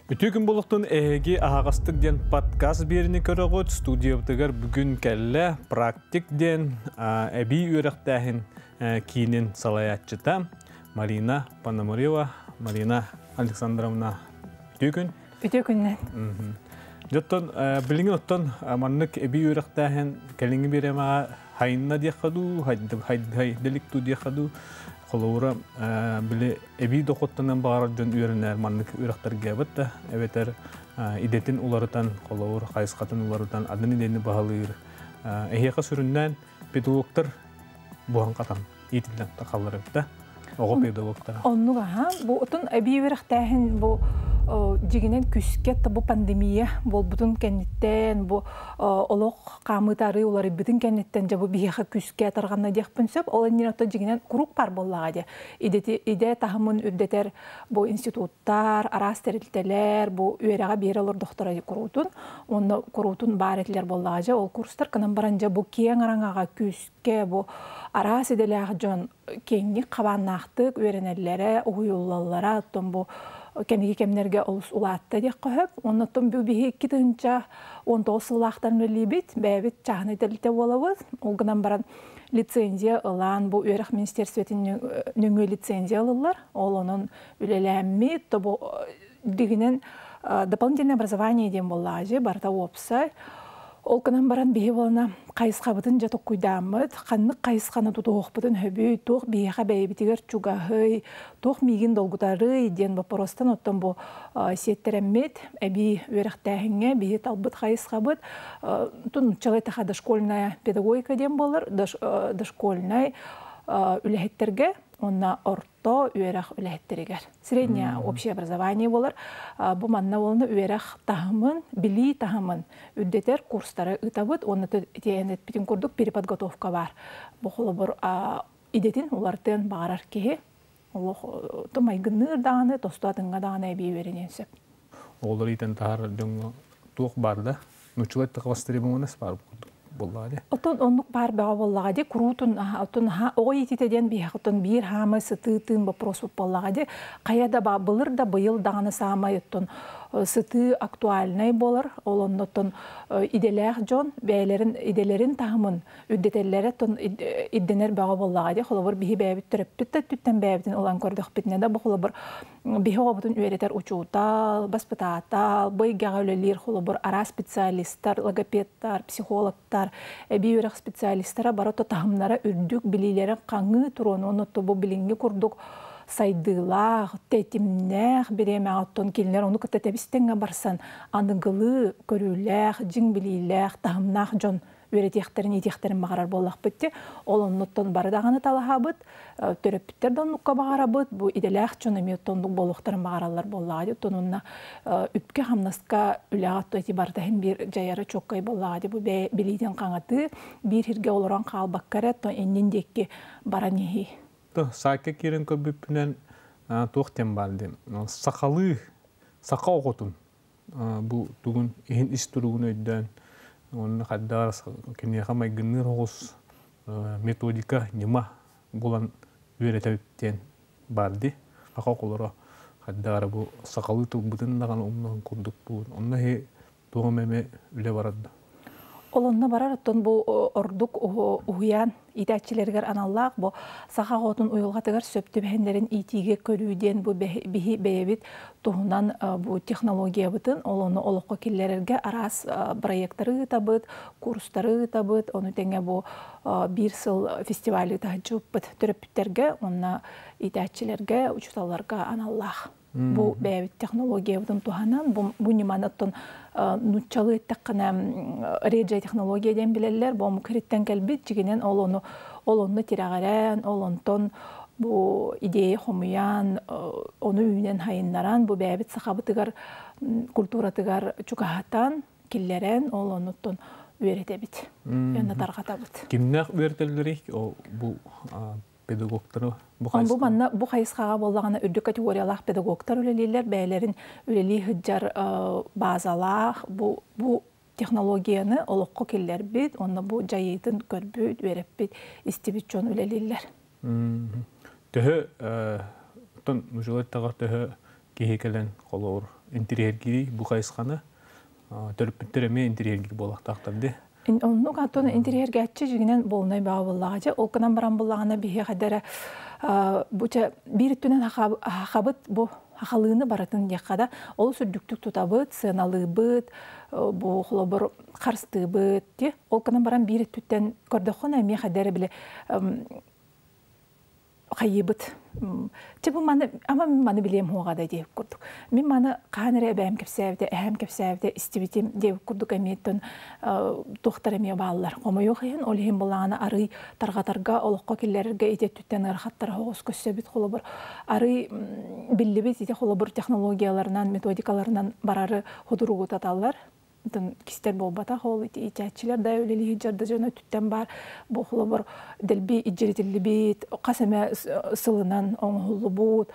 Үтүө күн буолуохтун, эһиги Аһаҕастык диэн подкаст биэриини көрөҕүт. Студиябытыгар бүгүн кэллэ Практик диэн эбии үөрэхтээһин киинин салайааччыта Марина Пономарева. Марина Александровна, үтүө күн. Үтүө күннэн. Дьоттон билиҥин оттон маннык эбии үөрэхтээһин кэлиҥҥи бириэмэҕэ хайынна диэххэ дуу, хайдалик дуу диэххэ дуу, холобура били эбии дохуоттанан баҕарар дьон үөрэнэр маннык үөрэхтэргэ эбит да, эбэтэр идэтин уларытан, холобур, хайысхатын уларытан, атын идэни баһылыыр. Эһиэхэ сүрүннээн педагогтар буһан-хатан иитиллэн тахаллар эбит да, оҕо педагогтара. Оннук аха. Бу отун эбии үөрэхтээһин бу дьигинэн күскэ бу пандемия буолбутун кэнниттэн, бу олох хаамыытары уларыйбытын кэнниттэн дьэ бу биһиэхэ күскэ тарҕанна диэхпин сөп. Ол иннинэ оттон дьигинэн куруук паар буоллаҕа дии. Идети идэ таһымын үрдэтэр бу институттар, араас тэрилтэлэр бу үөрэҕэ биэрэ олордохторо куруутун. Онно куруутун баар этилэр буоллаҕа дьэ. Ол курстар кынан баран дьэ бу киэҥ араҥаҕа күүскэ бу араас идэлээх дьон киэҥник хабааннаахтык үөрэнэллэрэ, уһуйуллаллара, оттон бу кэмиги кэмнэргэ олус улаатта диэххэ сөп. Оннуттан бу биһи 2019 сыллаахтан үлэлиибит, бэйэбит чааһынай тэрилтэ буолабыт. Ол гынан баран лицензия ылан, бу үөрэх министерствотын нөҥүө лицензия ылыллар. Ол онон үлэлээммит, то бу дигинен дополнительное образование диэн буоллаҕа барыта уопсай. Ол гынан баран биһи буолана хайысхабытын дьэ токкуйдааммыт, ханнык хайысханы тутуһуохпутун хөбүй, туох биһиэхэ бэйэбитигэр чугаһый, туох миигин долгутарый диэн боппуруостан оттон бу сиэттэрэммит эбии үөрэхтээһиҥҥэ биһи талбыт хайысхабыт тун нууччалыы дошкольная педагогика диэн буолар, дошкольнай үлэһиттергэ уонна орто үөрэх үлэһиттэригэр. Среднее общее образование болар. Бу манна болна үөрэх таһымын, билии таһымын үрдэтэр курстары ыытабыт. Уонна тиэнэтпитин курдук переподготовка бар. Бу холобур идэтин улартыан баҕарар киһи олох тумайгынныыр даҕаны, тосту атыҥҥа даҕаны эбии үөрэниэн сөп. Оҕолор иитэн таһаар дьоҥҥо туох баар да, нууччалар тахабастырыбыманас баар курдук буоллаҕа дии. Оттон оннук баар бөҕө буоллаҕа дии, куруутун оттон оҕо иититэ диэн биһиэхэ оттон биир хаамай сытыы тыын вопрос буоллаҕа дии. Хайа да былыр да быйыл даҕаны саамай оттон сытыы актуальнай буолар. Ол оннуттан идэлээх дьон бэйэлэрин идэлэрин таһымын үрдэтэллэрэ оттон ирдэнэр бөҕө буоллаҕа дии. Холобур, биһи бэйэбит төрөппүт да өттүттэн бэйэбитин ылан көрдөхпүтүнэ да, бу холобур биһи оҕобутун үөрэтэр учуутал, баспытаатал, бу эйгэҕэ үлэлиир холобур араас специалистар, логопедтар, психологтар, эбии үөрэх специалистара бары таһымнара үрдүк, билиилэрин хаҥыы туруон, уонна бу билиҥҥи курдук сайдыылаах, тэтимнээх бириэмэҕэ оттон кинилэр ону кытта тэбистэҥҥэ барсан аныгылыы көрүүлээх, дьиҥ билиилээх, таһымнаах дьон үөрэтиэхтэрин, иитиэхтэрин баҕарар буоллахпыт дии. Ол оннуттан бары даҕаны талаһабыт, төрөппүттэр да оннукка баҕарабыт, бу идэлээх дьон эмиэ оннук буолуохтарын баҕараллар буоллаҕа дии. Оттон онно үпкэ-хамнаска үлэҕэ эти барыта иһин биир дьайара чуоккай буоллаҕа дии. Бу билиитин хаҥатыы, биир сиргэ олорон хаалбакка эрэ, оттон иннин диэки баран иһии. Саакка киирэн көрбүппүнэн туох диэн баар диэн сахалыы саха оҕотун бу тугун иһин ис туругун өйдөөн уонна хайдах киниэхэ майгынныыр оҕус методика ньыма булан үөрэтэбит диэн баар дии. Саха оҕолоро хайдах эрэ бу сахалыы тылбытын даҕаны умнан курдук буун. Онно иһи туох эмэ үлэ барар да. Ол онно барар, оттон бу ордук уһуйаан иитээччилэригэр аналлаах бу саха оҕотун уйулҕатыгар сөп түбэһиннэрин иитиигэ көрүү диэн бу биһи бэйэбит туһунан бу технологиябытын ол ону олоххо киллэрэргэ араас проекттары ыытабыт, курстары ыытабыт, ону тэҥэ бу биир сыл фестиваль ыытаһыччыбыппыт төрөппүттэргэ уонна иитээччилэргэ, учууталларга аналлаах. Бу бэйэбит технологиябытын туһанан, бу ньыманы оттон нууччалыы эттэххинэ реджа технология диэн билэллэр, бу омук ириттэн кэлбит, дьигинэн ол ону ол онно тирэҕирэн, ол онтон бу идея хомуйан, ону үүнэн хайыннаран, бу бэйэбит сахабытыгар культуратыгар чугаһатан, киллэрэн, ол онуттан үөрэтэбит, уонна тарҕатабыт. Кимнээх үөрэтэллэрий бу педагогтары бу Бу манна бу хайысхаҕа буоллаҕына үрдүк категориялаах педагогтар үлэлииллэр, бэйэлэрин үлэлии сылдьар базалаах бу технологияны олоххо киллэрбит, онно бу дьайыытын көрбүт, үөрэппит, истибит дьон үлэлииллэр. Төһө оттон мужулар таҕар төһө киһи кэлэн холобур интириэһиргиирий бу хайысханы төрөппүттэр эмиэ интириэһиргиир буолуохтаахтар дии. Оннук аттон интириэһиргээччи дьиҥинэн буолунай баа буоллаҕа дьэ ол гынан баран буллаҕына биһиэхэ дэрэ бу чэ биир өттүнэн хахабыт бу хахалыыны барытын диэххэ да олус үрдүктүк тутабыт, сыаналыыбыт, бу холобур харыстыыбыт ти ол гынан баран биир өттүттэн көрдөххүнэ эмиэ хадэрэ били хайыыбыт. Чэ бу маны ама мин маны билиэм хуоҕа да диэбит курдук. Мин маны хаһан эрэ эбээм кэпсээбитэ, эһээм кэпсээбитэ истибитим диэбит курдук эмиэттэн туохтар эмиэ бааллар. Хомойуох иһин, ол иһин булаана арый тарҕатарга, олоххо киллэрэргэ ити өттүттэн ыарахаттара оҕус көссөбүт холобур арый биллибит ити холобур технологияларынан, методикаларынан барары худуругутаталлар. Кистэр буолбатах ол итээччилэр да үлэлии сылдьар да дьон өттүттэн баар бу холобур дэлби иддьиритиллибит хас эмэ сылынан оҥоһуллубут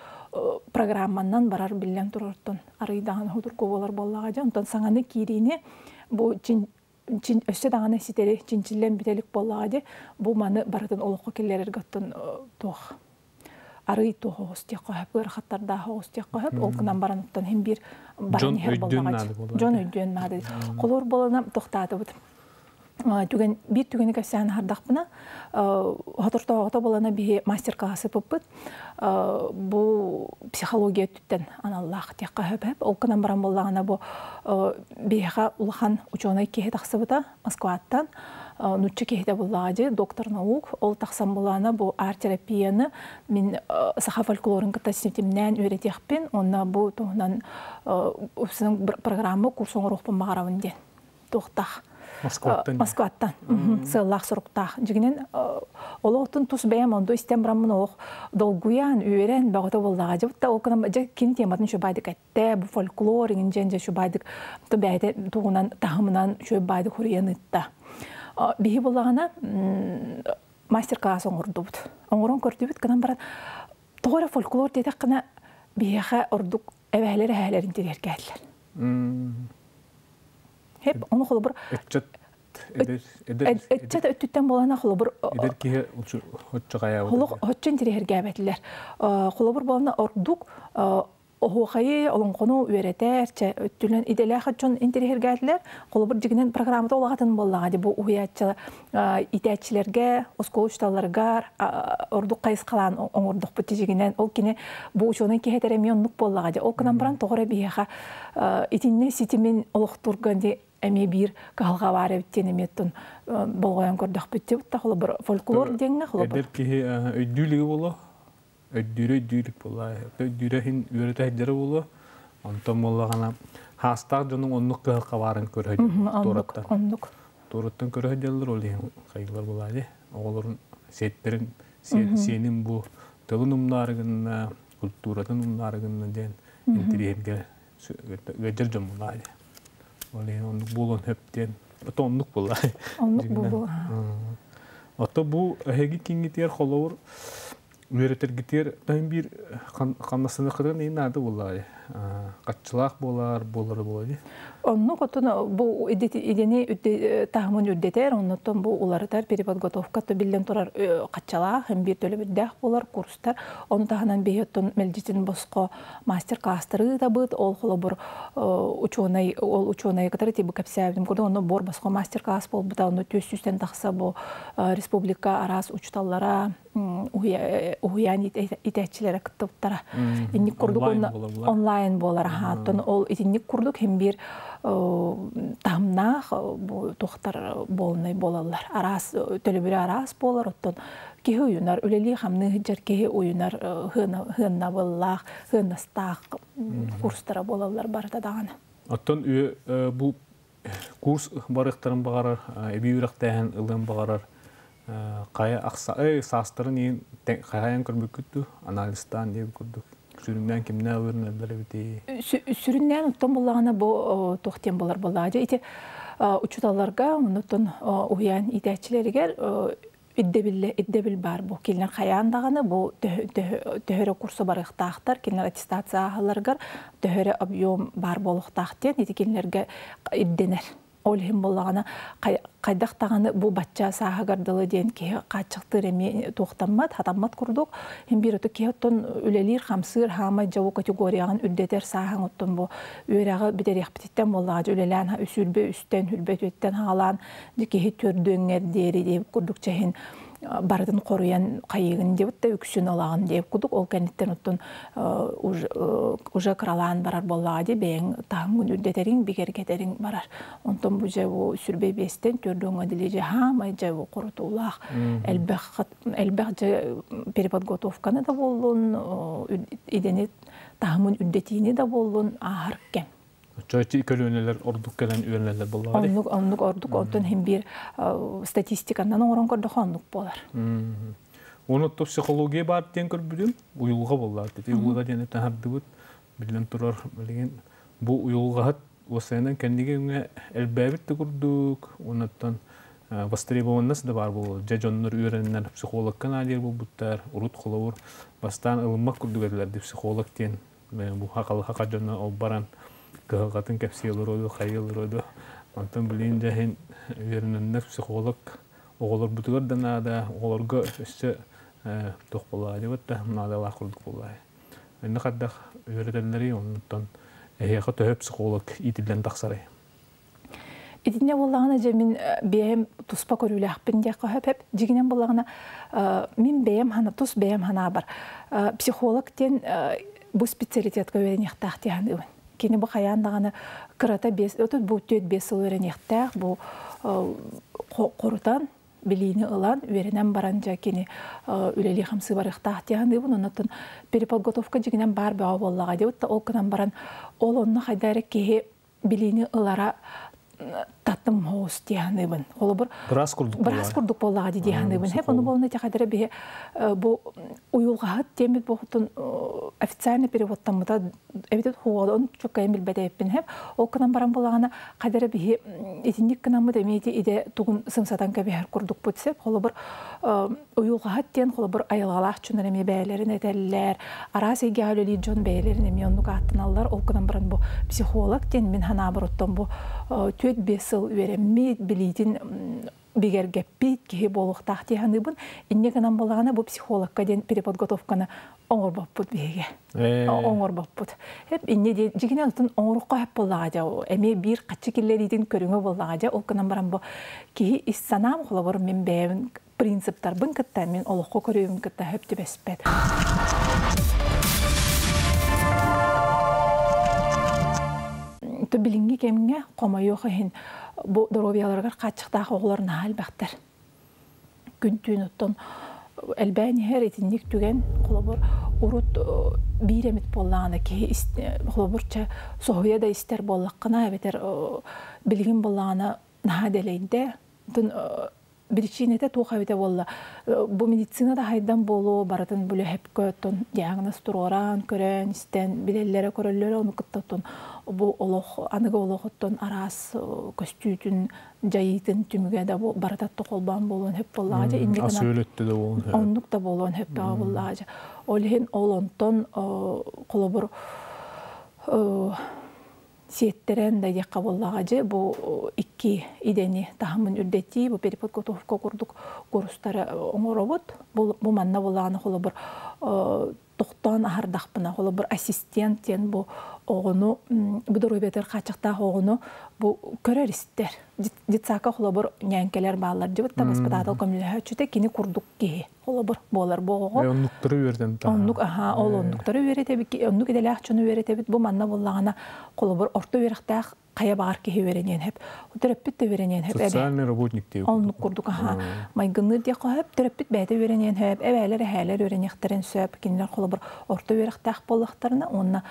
программанан барар биллэн турартан арыйдаҕын худургу буолар буоллаҕа дьэ онтон саҥаны киириини бу чин өссө даҕаны ситэри чинчиллэн бүтэлик буоллаҕа дии бу маны барытын олоххо киллэрэргэ оттон туох арый туох диэххэ сөп ыарахаттардаах оҕус диэххэ сөп ол гынан баран оттон иһин биир баран иһэр буоллаҕа дьон өйдүөн наада холуур буолана тохтаатыбыт түгэн биир түгэни кэпсээн аһардахпына хотортооҕото буолана биһи мастер-классы ыппыппыт бу психология өттүттэн аналлаах диэххэ сөп ол гынан баран буоллаҕына бу биһиэхэ улахан учуонай киһи тахсыбыта Москваттан нучча киһитэ буллаҕа дии, доктор наук. Ол тахсан булаана бу арт-терапияны мин саха фольклорун кытта ситимнээн үөрэтиэхпин, уонна бу туһунан программа курс оҥоруохпун баҕарабын диэн туохтаах. Москваттан. Москваттан. Сыаллаах соруктаах. Дьигинэн олоҕутун тус бэйэм онду истэн бараммын олох долгуйан, үөрэн бөҕөтө буоллаҕа. Дьэ бутта ол гынан дьэ кини тематын үчүгэйдик эттэ, бу фольклор иҥин дьэн дьэ үчүгэйдик бэйэтэ тугунан таһымынан үчүгэй баайдык хуруйан ыытта. Биһи буллаҕына мастер-класс оҥордубут. Оҥорон көрдүбүт гынан баран тоҕо эрэ фольклор диэтэххинэ биһиэхэ ордук эбэһэлэр эһээлэрин тириэркээтилэр. Хеп ону холобур Ыччат эдэр эдэр ыччат өттүттэн буолана холобур эдэр киһи оччо хайаабыт. Холох оччо интириэһиргээбэтилэр. Холобур буолана ордук оһуохайы, олоҥхону үөрэтэр, чэ, өттүнэн идэлээх дьон интэриэһиргээтилэр. Холобур, дьигинэн программата улаҕатын буоллаҕа дии бу уһуйааччы итээччилэргэ, оскуола учууталларыгар ордук хайысхалаан оҥордохпут дьигинэн. Ол кини бу учуонай киһи этэр эмиэ оннук буоллаҕа дии. Ол гынан баран тоҕо эрэ биһиэхэ итиннэ ситимин олохтуурга дии эмиэ биир кыһалҕа баар эбит диэн эмиэ оттон болҕойон көрдөхпүт дии. Холобур, фольклор диэҥҥэ холобур. Эдэр киһи өйдүүлүгү буолуо өйдүүрэ өйдүүлүк буолла өйдүүрэ иһин үөрэтэ сылдьара буолуо онтон буоллаҕына хаастаах дьонуҥ оннук кыһалҕа баарын көрө туораттан оннук туораттан көрө сылдьаллар ол иһин хайыылар буолаа дии оҕолорун сиэттэрин сиэнин бу тылын умнаары гынна культуратын умнаары гынна диэн интириэһиргэ ыалдьар дьон буолаа дии ол иһин оннук буолуон сөп диэн ото оннук буолла оннук буолуо ото бу эһиги кингитигэр холобур үөрэтэргитигэр таһын биир хамнастаныаххытын иһин наада буоллаҕа хаччылаах буолар буолара буолуо дии Оннук оттон бу идэни таһымын үрдэтэр, оннуттан бу уларытар переподготовка биллэн турар хаччалаах, һэм биир төлөбүрдээх буолар курстар. Ону таһынан биһи оттон мэлдьитин босхо мастер-класстары ыытабыт. Ол холобур учуонай ол учуонайы кытары тибы кэпсээбитим курдук, онно буор босхо мастер-класс буолбута, онно 400-тэн тахса бу республика араас учуталлара, уһуйаан итээччилэрэ кыттыбыттара. Инник курдук онлайн буолар аһааттан ол итинник курдук хим биир таһымнаах туохтар буолунай буолаллар. Араас төлөбүрэ араас буолар, оттон киһи уйунар, үлэлии хамныы сылдьар киһи уйунар хыаннабыллаах, хыаннастаах курстара буолаллар барыта даҕаны. Оттон бу курс барыахтарын баҕарар, эбии үөрэхтээһин ылыан баҕарар хайа ахса саастарын иин хайаан көрбүккүт дуу анализтаан диэбит курдук сүрүннээн кимнээх үөрэнэллэр эбитий Сүрүннээн оттон буллаҕына бу туох диэн буолар буоллаҕа дьэ ити учууталларга оннуттан уһуйаан иитээччилэригэр ирдэбиллэ ирдэбил баар бу кинилэр хайаан даҕаны бу төһөрө курсу барыахтаахтар кинилэр аттестация ааһалларыгар төһөрө объем баар буолуохтаах диэн ити кинилэргэ ирдэнэр. Ол иһин буоллаҕына хайдах даҕаны бу бачча сааһыгар дылы диэн киһи хааччахтыыр эмиэ туохтаммат, хатаммат курдук. Иһин биир оту киһи оттон үлэлиир, хамсыыр, хаамай дьабу категорияҕын үрдэтэр сааһыҥ оттон бу үөрэҕи бүтэриэхпититтэн буоллаҕа үлэлээн үсүрбэ үстэн, хүрбэ түөттэн хаалаан киһи төрдүөҥҥэр диэри диэбит курдук чэһин барытын хоруйан хайыгын диэбит да үксүн ылаҕын диэбит курдук ол кэнниттэн оттон уже кыралаан барар буоллаҕа дии бэйэҥ таһымҥын үрдэтэриҥ бигэргэтэриҥ барар. Онтон бу дьэ бу сүрбэ биэстэн төрдүөҥҥэ дили дьэ хаамай дьэ бу хорутуулаах элбэх элбэх дьэ переподготовканы да буоллун идэни таһымын үрдэтиини да буоллун ааһар кэм. Чочи көлүөнэлэр ордук кэлэн үөрэнэллэр буоллаҕа. Оннук оннук ордук онтон хим биир статистиканан оҥорон көрдөхө оннук буолар. Оны то психология бар диэн көрбүтүм, уйулҕа буолла. Уйулҕа диэн таһардыбыт, билэн турар билигин бу уйулҕаһыт уосайынан кэнниги үҥэ элбээбит да курдук, онуттан востребованность да бар буолуо. Дьэ дьоннор үөрэннэр психологка наадыйар буолбуттар, урут холобур бастаан ылыммат курдук этилэр психолог диэн бу хакал дьоно ол баран кыһалҕатын кэпсии олороду, хайыы олороду. Онтон билигин дьэһин үөрэнэннэр психолог оҕолорбутугар да наада, оҕолорго өссө туох буоллаҕа дебит да наадалаах курдук буоллаҕа. Инне хардах үөрэтэллэри оннуттан эһиэхэ төһө психолог иитиллэн тахсарай? Итинне буоллаҕына дьэ мин бэйэм туспа көрүүлээхпин диэххэ сөп. Дьигинэн буоллаҕына мин бэйэм хана тус бэйэм ханаабар психолог диэн бу специалитетка үөрэниэхтээх диэханыбын. Кини бу хайаан даҕаны кырата бес, отут бу түөт бес сыл үөрэниэхтээх, бу хорутан билиини ылан, үөрэнэн баран дьэ кини үлэлии хамсыы барыахтаах диэханыбын. Оннотон переподготовка дьигинэн бар бөҕө буоллаҕа диэбит ол гынан баран ол онно хайда эрэ киһи билиини ылара таттым хоус диэханыбын. Холобур Быраас курдук быраас курдук буоллаҕа дии диэханыбын. Хеп ону буолна тяхадара биһи бу уйулҕаһыт диэммит буохутун официальный переводтаммыта эбитет хуода он чуккайын билбэтэйппин хеп ол кынан баран буолаҕына хадара биһи итинник кынаммыт эмиэти иде тугун сымсатан кэбиһэр курдукпут сеп. Холобур уйулҕаһыт диэн холобур айылҕалаах чунар эмиэ бэйэлэрин этэллэр, араас эйгэҕэ үлэлиир дьон бэйэлэрин эмиэ оннук ааттаналлар. Ол кынан баран бу психолог диэн мин ханаабар оттон бу түөт бес сыл үөрэммит билиитин бигэргэппит киһи буолуохтаах диэханыбын. Инне гынан буолаҕына бу психологка диэн переподготовканы оҥорбоппут биһиги. Оҥорбоппут. Хеп инне диэн дьигинэн отун оҥорукка хеп буоллаҕа дьэ эмиэ биир хаччы киллэриитин көрүҥэ буоллаҕа дьэ ол гынан баран бу киһи ис санаам холобур мин бэйэбин принциптарбын кытта мин олоххо көрүүбүн кытта хөп түбэспэт. Билиҥҥи кэмҥэ хомойуох иһин бу доруобуйаларыгар хааччахтаах оҕолор наһаа элбэхтэр. Күн-түүн оттон элбээн иһэр итинник түгэн холобур урут биир эмит буоллаҕына киһи холобурча соһуйа да истэр буоллаххына эбэтэр билигин буоллаҕына наһаа дэлэйдэ. Онтон причинэтэ туох эбитэ буолла бу медицина да хайдан буолуо барытын бүлэһэпкэ оттон диагноз туруораан көрөн истэн билэллэрэ көрөллөрө ону кытта оттон бу олох аныгы олох оттон араас көстүүтүн дьайыытын түмүгэ да бу барыта холбоон буолуон хөп буоллаҕа дьэ инник Асыөлөттө да буолуон хөп. Оннук да буолуон хөп буоллаҕа дьэ. Ол иһин ол онтон холобур сиэттерен да диэххэ буоллаҕа дьэ бу икки идэни таһымын үрдэтии бу переподготовка курдук курстары оҥоробут. Бу манна буоллаҕына холобур тохтоон аһардахпына холобур ассистент диэн бу оҕону бу доруобуйатыгар хааччахтаах оҕону бу көрөр истэр. Детсака холобур ньээҥкэлэр бааллар дьыбыт та баспытаатал көмөлөһөөччүтэ кини курдук киһи холобур буолар бу оҕоҕо. Оннуктары үөрэтэн Оннук аха ол оннуктары үөрэтэбит, оннук идэлээх дьону үөрэтэбит. Бу манна буоллаҕына холобур орто үөрэхтээх хайа баҕар киһи үөрэниэн хөп. Төрөппүт да үөрэниэн хөп. Социальный работник диэбит. Оннук курдук аха майгынныыр диэххэ хөп. Төрөппүт бэйэтэ үөрэниэн хөп. Эбээлэр эһээлэр үөрэниэхтэрин сөп. Кинилэр холобур орто үөрэхтээх буоллахтарына уонна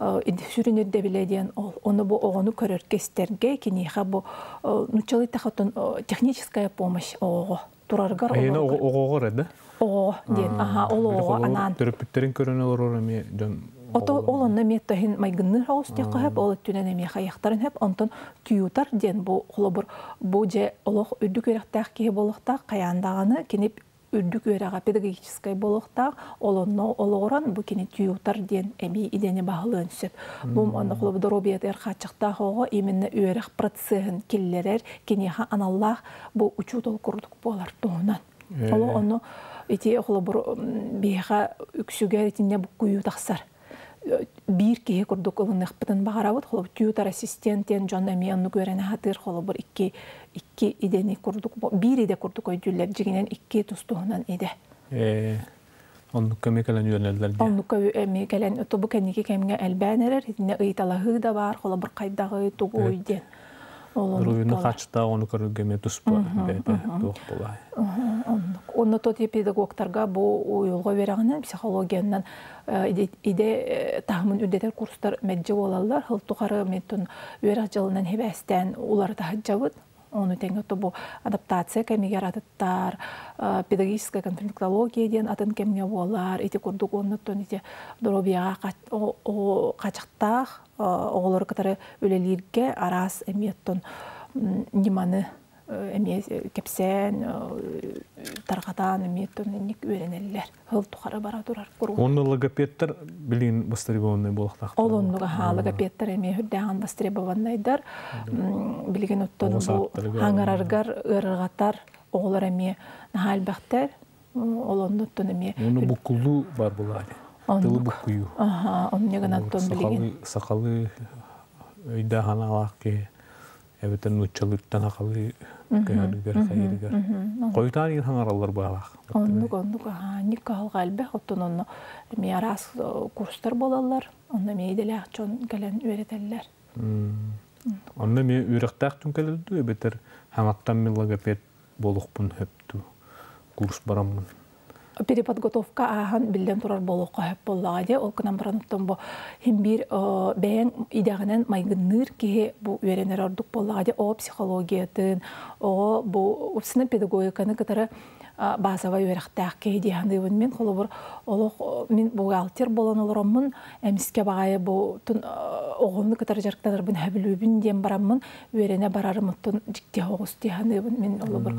сүрүн ирдэбилэ диэн ол ону бу оҕону көрөргө истэргэ киниэхэ бу нуччалыы тахатын техническая помощь оҕоҕо тураргар Айына оҕоҕор эдэ? Оҕоҕо диэн аха ол оҕоҕо анаан Төрөппүттерин көрөн олорор эмиэ дьон Ото ол онно эмиэ тоһин майгынныыр оҕус диэххэ хөп, ол өттүнэн эмиэ хайахтарын хөп, онтон тьютор диэн бу холобур бу дьэ олох үрдүк үөрэхтээх киһи буолуохтаах хайаан даҕаны кини үрдүк үөрэҕэ педагогическай буолуохтаах, ол онно олоҕуран бу кини тьютор диэн эбии идэни баһылыан сөп. Бу онно холобур доруобуйатыгар хааччахтаах оҕо именно үөрэх процеһын киллэрэр, киниэхэ аналлаах бу учуутал курдук буолар туһунан. Олох ону ити холобур биһиэхэ үксүгэр итиннэ буккуйуу тахсар. Биир киһи курдук ылыныахпытын баҕарабыт. Холобур, тьютор ассистент диэн дьон эмиэ оннук үөрэнэ сатыыр. Холобур, икки идэни курдук, биир идэ курдук өйдүүллэр. Дьиҥинэн икки тус-туһунан идэ. Оннукка эмиэ кэлэн үөрэнэллэр дии. Оннукка эмиэ кэлэн, бу кэнники кэмҥэ элбээн эрэр. Итиннэ ыйыталаһыы да баар, холобур, хайдаҕый, тугуй диэн. Руйуну хаачыстаах ону көрөргө эмиэ туспа бэйэтэ туох буолай. Оннук. Онно то педагогтарга бу уйулҕа үөрэҕинэн, психологиянан идэ таһымын үрдэтэр курстар мэлдьи буолаллар. Сыл тухары меттун үөрэх дьылынан хибээстээн уларыта сылдьабыт. Ону тэҥэ бу адаптация кэмигэр атыттар, педагогическая конфликтология диэн атын кэмҥэ буолар. Ити курдук оннуттан ити доруобуйаҕа хааччахтаах оҕолору кытары үлэлииргэ араас эмиэттон ньыманы эмиэ кэпсээн, тарҕатаан эмиэттон инник үөрэнэллэр. Сыл тухары бара турар куруук. Онно логопедтар билигин востребованный буолуохтаахтар. Ол оннук аһаа логопедтар эмиэ үрдээҕин востребованнайдар. Билигин оттон бу хаҥараргар ыарырҕатар оҕолор эмиэ наһаа элбэхтэр. Ол оннуттан эмиэ Ону буккуллуу бар булаады. Тылы буккуйуу. Аха, онньа гынаттан билигин. Сахалыы өйдөөх аналаах киһи эбэтэр нууччалыыттан сахалыы көһөрүгэр хайырыгар. Хойутаан иһин хаҥараллар баалаах. Оннук, оннук, аха, ник кыһалҕа элбэх, оттон онно эмиэ араас курстар буолаллар, онно эмиэ идэлээх дьон кэлэн үөрэтэллэр. Онно эмиэ үөрэхтээх дьон кэлэр дуу, эбэтэр хаҥаттан мин логопед буолуохпун сөп дуу, курс бараммын. Переподготовка ааһан биллэн турар буолуохха сөп буоллаҕа дии. Ол гынан баран оттон бу хин биир бэйэҥ идэҕинэн майгынныыр киһи бу үөрэнэр ордук буоллаҕа дии. Оҕо психологиятын, оҕо бу упсынан педагогиканы кытары базовай үөрэхтээх киһи дии саныыбын. Мин холобур олох мин бухгалтер буолан олороммун эмискэ баҕайы бу оҕону кытары дьарыктанарбын сөбүлүүбүн диэн бараммын үөрэнэ барарым оттон дьикти оҕус дии саныыбын. Мин олобур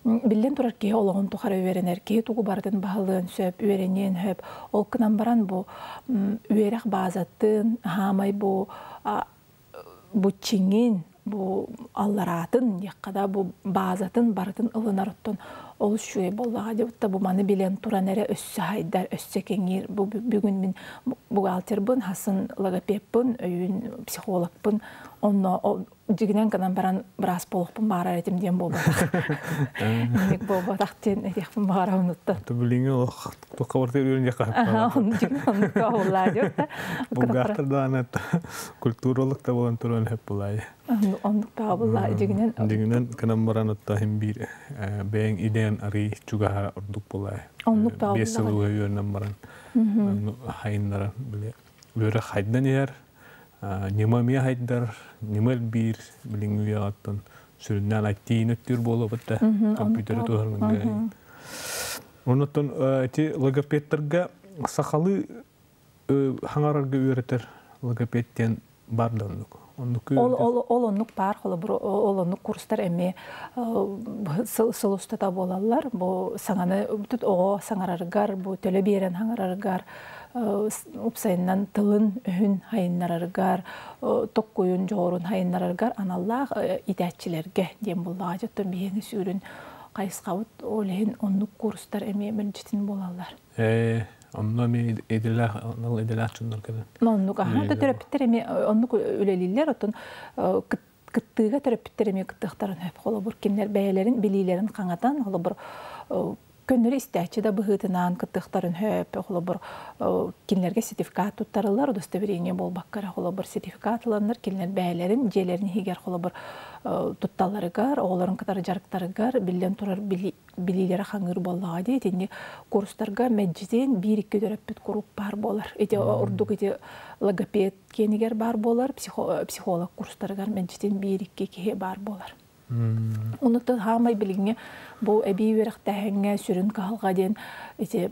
биллэн турар киһи олоҕун тухары үөрэнэр, киһи тугу барытын баһылыан сөп, үөрэниэн сөп. Ол гынан баран бу үөрэх баазатын, хаамай бу бу чиҥин, бу аллараатын, диэххэ да бу баазатын барытын ылынар оттон олус үчүгэй буоллаҕа дии. Бу маны билэн туран эрэ өссө хайдар, өссө кэҥиир. Бу бүгүн мин бухгалтербын, хасын логопедпын, өйүн психологпын, онно дьигинэн гынан баран быраас буолуохпун баҕарар этим диэн буолбатах. Инник буолбатах диэн этиэхпин баҕарабын оттон. Билиҥҥи олох туохха барыта үөрэн диэххэ Оннук буоллаа диэт да. Бухгалтер даҕаны культуролог да буолан туран сөп буолаайы. Оннук буоллаа дьигинэн. Дьигинэн гынан баран отто иһин биир бэйэҥ идээн арый чугаһа ордук буолаайы. Оннук 5 сыл үөрэнэн баран хайыннаран били үөрэх хайдан иһэр ньыма эмиэ хайдар, ньыма элбиир билиҥҥи үйэҕэ сүрүннээн IT-ни өттүүр буолуобут да компьютеры туһарга. Оннуттан ити логопедтарга сахалыы хаҥарарга үөрэтэр логопед диэн бар да оннук. Оннук Ол оннук баар, холобур, ол оннук курстар эмиэ сыл устата буолаллар. Бу саҥаны тут оҕо саҥарарыгар, бу төлө биэрэн хаҥарарыгар, упсайынан тылын өһүн хайыннарарыгар, токкуйун дьоҕурун хайыннарарыгар аналлаах итээччилэргэ диэн буоллаҕа. Оттон биһиги сүүрүн хайысхабыт ол иһин оннук курстар эмиэ мэлдьитин буолаллар. Онно эмиэ идэлээх, анал идэлээх дьоннор кэлэн. Оннук аха да төрөппүттэр эмиэ оннук үлэлииллэр, оттон кыттыыга төрөппүттэр эмиэ кыттыахтарын сөп. Холобур, кинилэр бэйэлэрин билиилэрин хаҥатан, холобур, көннөрү истээччи да быһыытынан кыттыахтарын сөп. Холобур, кинилэргэ сертификат туттарыллар, удостоверение буолбакка эрэ, холобур, сертификат ыланнар, кинилэр бэйэлэрин дьиэлэрин иһигэр, холобур, тутталларыгар, оҕолорун кытары дьарыктарыгар биллэн турар билиилэрэ хаҥыыр буоллаҕа дии. Итинник курстарга мэлдьитин биир-икки төрөппүт куруук баар буолар. Ити ордук ити логопед киэнигэр баар буолар, психолог курстарыгар мэлдьитин биир-икки киһи баар буолар. Онуттан хаамай билиҥҥи бу эбии үөрэхтээһиҥҥэ сүрүн кыһалҕа диэн ити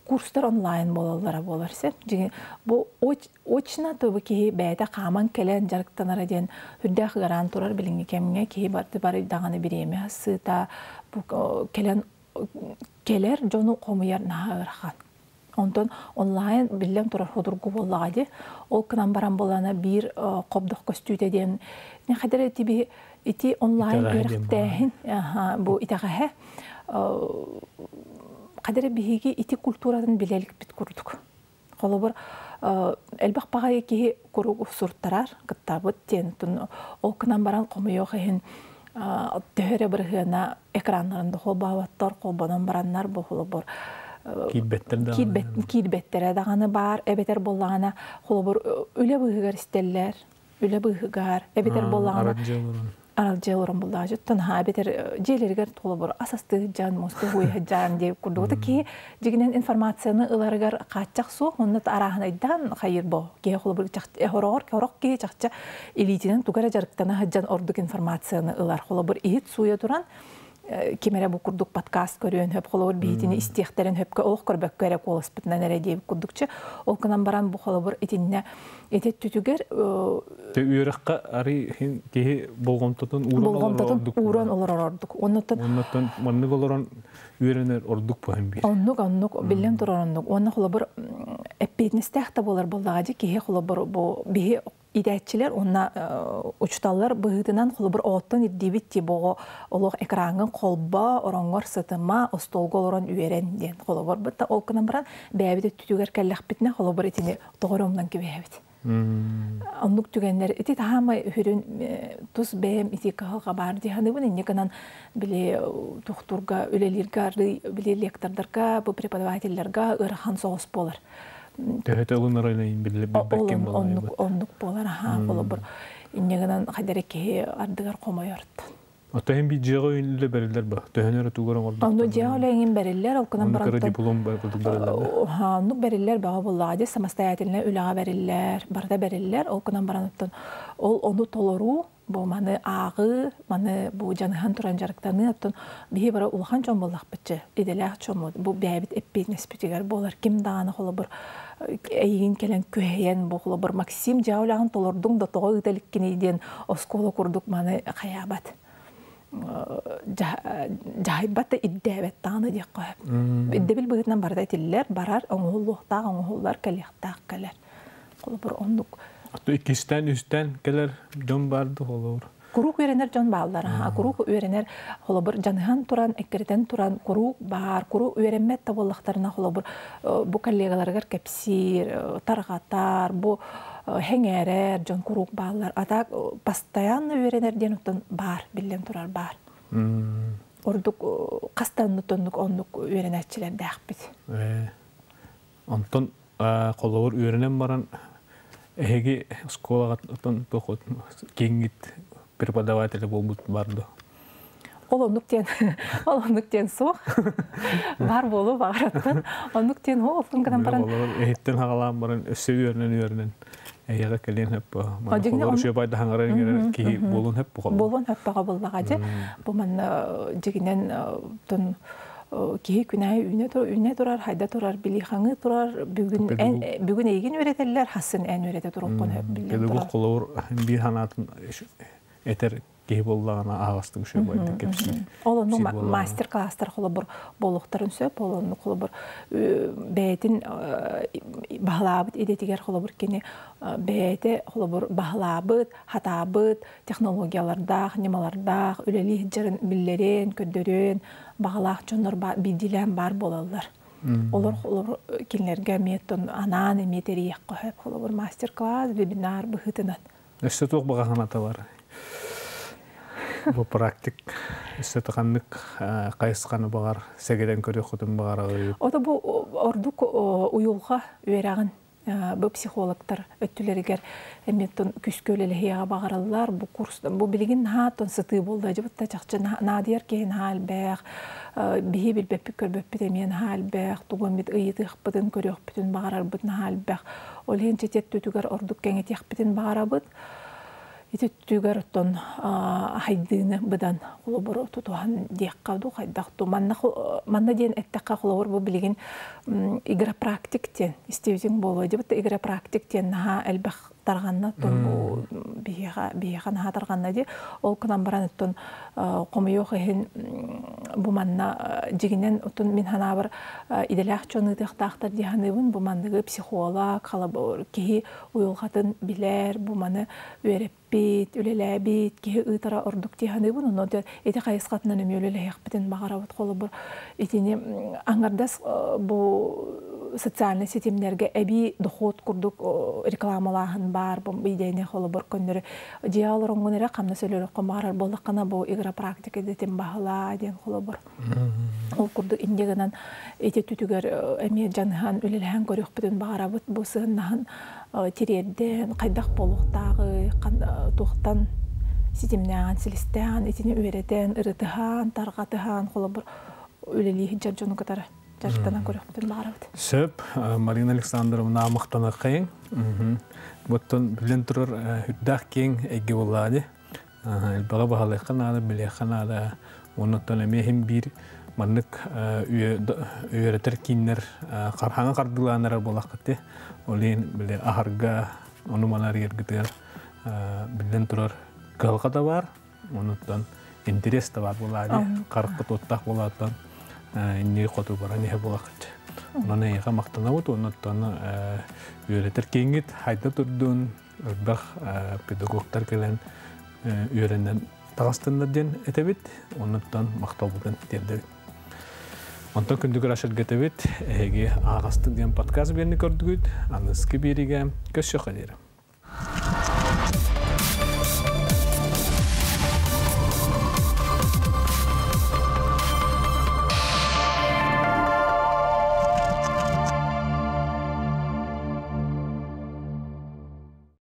курстар онлайн буолаллара буолар сеп. Дьиҥи бу очно тобу киһи бэйэтэ хааман кэлэн дьарыктанара диэн үрдээх ыараан турар билиҥҥи кэмҥэ киһи бары даҕаны бириэмэ сыыта бу кэлэн Кэлэр дьону хомуйар наһаа ыарахан. Онтон онлайн биллэн турар судургу буоллаҕа дии. Ол гынан баран буолана биир хобдох көстүүтэ диэн хадара ити ити онлайн үөрэхтээһин бу итэҕэһэ хадара биһиги ити культуратын билэликпит курдук. Холобур, элбэх баҕайы киһи куруук суртарар, кыттабыт диэн ол гынан баран хомуйуох иһин төһө эрэ бырыһыана экраннарын да холбооботтор, холбонон бараннар бу холобур киирбэттэрэ даҕаны баар, эбэтэр буоллаҕына холобур үлэ быыһыгар истэллэр, үлэ быыһыгар, эбэтэр буоллаҕына аралдьыйа олорон буллаҕа дьуттан ха эбэтэр дьиэлэригэр холобур ас астыы дьан муосту хуйа дьаан диэ курдук киһи дьигинэн информацияны ыларыгар хааччах суох онно арааһынайдаан хайыр бо киһи холобур хороҕор хорох киһи чахча илиитинэн туга эрэ дьарыктана сылдьан ордук информацияны ылар холобур иһит сууйа туран ким эрэ бу курдук подкаст көрүөн хөп холобур биһитини истиэхтэрин хөпкө олох көрбөккө эрэ куоласпытынан эрэ диэбит курдукча ол гынан баран бу холобур итиннэ ити түтүгэр Тэ үөрэххэ арый киһи болҕомтотун ууран олорор ордук. Ууран олорор ордук. Оннуттан Оннуттан маннык олорон үөрэнэр ордук буһан биир. Оннук, оннук, биллэн турар оннук. Уонна холобур эппиэтинэстээх да буолар буоллаҕа дии киһи холобур бу биһи иитээччилэр уонна учууталлар быһыытынан холобур оҕоттон ирдиибит ти боҕо олох экраҥҥын холбоо, ороҥҥор сытыма, остуолга олорон үөрэн диэн холобур бытта ол гынан баран бэйэбит өттүтүгэр кэллэхпитинэ холобур итини тоҕо эрэ умнан кэбиһэбит. Оннук түгэннэр ити таһаамай үһүрүн тус бэйэм ити кыһалҕа баар дии саныыбын инньэ гынан били тухтурга үлэлииргэ арыы били лектордарга бу преподавателлэргэ ыарахан соҕус буолар. Төһөтө ылынар билбэккин буолар. Оннук оннук буолар аха холобур инньэ гынан хайдары киһи ардыгар хомойортон. Оттон би дьиэҕэ үлэ бэриллэр ба? Төһөнөр өтүгэр оҥордуктар? Онно дьиэҕэ үлэ эҥин бэриллэр, ол гынан баран диплом курдук бэриллэр. Оннук бэриллэр бөҕө буоллаҕа дии, самостоятельно үлэҕэ бэриллэр, барыта бэриллэр, ол гынан баран оттон ол ону толоруу, бу маны ааҕыы, маны бу дьаныһан туран дьарыктаныы, оттон биһи бары улахан дьон буоллахпытчы, идэлээх дьоммут, бу бэйэбит эппиэтинэспитигэр буолар, ким даҕаны холобур эйигин кэлэн күһэйэн бу холобур Максим дьиэҕэ үлэҕин толордуҥ да тоҕо ыыта иликкиний диэн оскуола курдук маны хайаабат. Дьаһайбат да ирдээбэт даҕаны диэххэ сөп. Ирдэбил быһыытынан барыта этиллэр, барар, оҥоһуллуохтаах оҥоһуллар, кэлиэхтээх кэлэр. Холобур, оннук. Иккистээн, үстээн кэлэр дьон баар да холобур? Куруук үөрэнэр дьон бааллар. Куруук үөрэнэр, холобур, дьаныһан туран, эккирэтэн туран, куруук баар, куруук үөрэммэт да буоллахтарына, холобур, бу коллегаларыгар кэпсиир, тарҕатар, бу хэҥээрэр дьон куруук бааллар. А так постоянно үөрэнэр диэн оттон баар, биллэн турар баар. Ордук хаста оннук оннук үөрэнээччилэрдээхпит. Онтон холобур үөрэнэн баран эһиги оскуолаҕа оттон туох киҥҥит преподавателэ буолбут бар дуо? Ол оннук диэн ол оннук диэн суох. Бар буолуо баҕараттан. Оннук диэн ол гынан баран эһиттэн хагалаан баран өссө үөрэнэн үөрэнэн эйиэхэ кэлиэн хөп холобур үчүгэй хаҥаран иҥэрэр киһи буолуон хөп бу буолуон хөп баҕа буоллаҕа дьэ бу манна дьигинэн тон киһи күнэһэ үүнэ үүнэ турар хайда турар билии хаҥыы турар бүгүн эн бүгүн эйигин үөрэтэллэр хассын эн үөрэтэ туруоххун хөп биллэн турар холобур биир ханаатын этэр киһи буоллаҕына аһаҕастык үчүгэй кэпсиир. Ол оннук мастер-класстар холобур буолуохтарын сөп, ол оннук холобур бэйэтин баһылаабыт идэтигэр холобур кини бэйэтэ холобур баһылаабыт, хатаабыт технологиялардаах, ньымалардаах үлэлии сылдьарын биллэрин, көрдөрүөн баҕалаах дьоннор биирдиилээн баар буолаллар. Олор холобур кинилэргэ эмиэ анаан эмиэ тэрийиэххэ сөп холобур мастер-класс, вебинар быһыытынан. Өссө туох баҕа санаата бар? Бу практик өссө ханнык хайысханы баҕар сэгэтэн көрүөххүтүн баҕараҕыт? Ото бу ордук уйулҕа үөрэҕин бу психологтар өттүлэригэр эмиэ күскө үлэлэһиэҕэ баҕараллар. Бу курс бу билигин наһаа сытыы буолла дьыбытта чахчы наадыйар киһи наһаа элбэх, биһи билбэппит көрбөппүт эмиэ наһаа элбэх, тугу эмит ыйытыахпытын көрүөхпүтүн баҕарарбыт наһаа элбэх. Ол иһин чэтиэт түтүгэр ордук кэҥэтиэхпитин баҕарабыт. Ити түгэр оттон хайдыыны быдан холобур тутуһан диэххэ ду хайдах ту манна манна диэн эттэххэ холобур бу билигин игра практик диэн истибитиҥ буолуо дибит игра практик диэн наһаа элбэх тарҕанна оттон бу биһиэхэ биһиэхэ наһаа тарҕанна дии. Ол гынан баран оттон хомойуох иһин бу манна дьигинэн оттон мин санаабар идэлээх дьон ыытыахтаахтар дии саныыбын. Бу манныгы психолог, халабыр киһи уйулҕатын билэр, бу маны үөрэппит, үлэлээбит киһи ыытара ордук дии саныыбын. Онон ити хайысхатынан эмиэ үлэлэһиэхпитин баҕарабыт. Холобур, итини аҥардас бу социальнай ситимнэргэ эбии дохуот курдук рекламалааһын баар бу идеяны холобур көннөрү дьиэ олороҥҥун эрэ хамнас өлөрөххө баҕарар буоллаххына бу игра практика идэтин баһылаа диэн холобур. Ол курдук инньэ гынан ити түтүгэр эмиэ дьаныһан үлэлэһэн көрүөхпүтүн баҕарабыт бу сыаннаһын тириэрдэн хайдах буолуохтааҕый туохтан ситимнээҕин силистээҕин итини үөрэтэн ырытыһан тарҕатыһан холобур үлэлии сылдьар дьону кытары дьарыктанан көрүөхпүтүн баҕарабыт. Сөп, Марина Александровна махтанархайын. Буттан билэн турар үрдээх киэҥ эйгэ буоллаа дии. Элбэҕи баһылыахха наада, билиэххэ наада. Оннуттан эмиэ иһин биир маннык үөрэтэр кииннэр хараҥа хардыылаан эрэр буолаххыт дии. Ол иһин били аһарга, ону-маны арыйаргытыгар биллэн турар кыһалҕа да баар, онуттан интерес да баар буолаа дии. Харахпыт уоттаах буолааттан инники хоту баран иһэ буолаххыт. Онон эйиэхэ махтанабыт, оннуттан үөрэтэр кииҥҥит хайда турдун, элбэх педагогтар кэлэн үөрэнэн таҕыстыннар диэн этэбит, оннуттан махталбытын тиэрдэбит. Онтон күндү көрөшөргөтөбүт, эһиги ааҕастык диэн подкаст биэрни көрдүгүт, аныскы биэригэ көрсүөххэ диэри.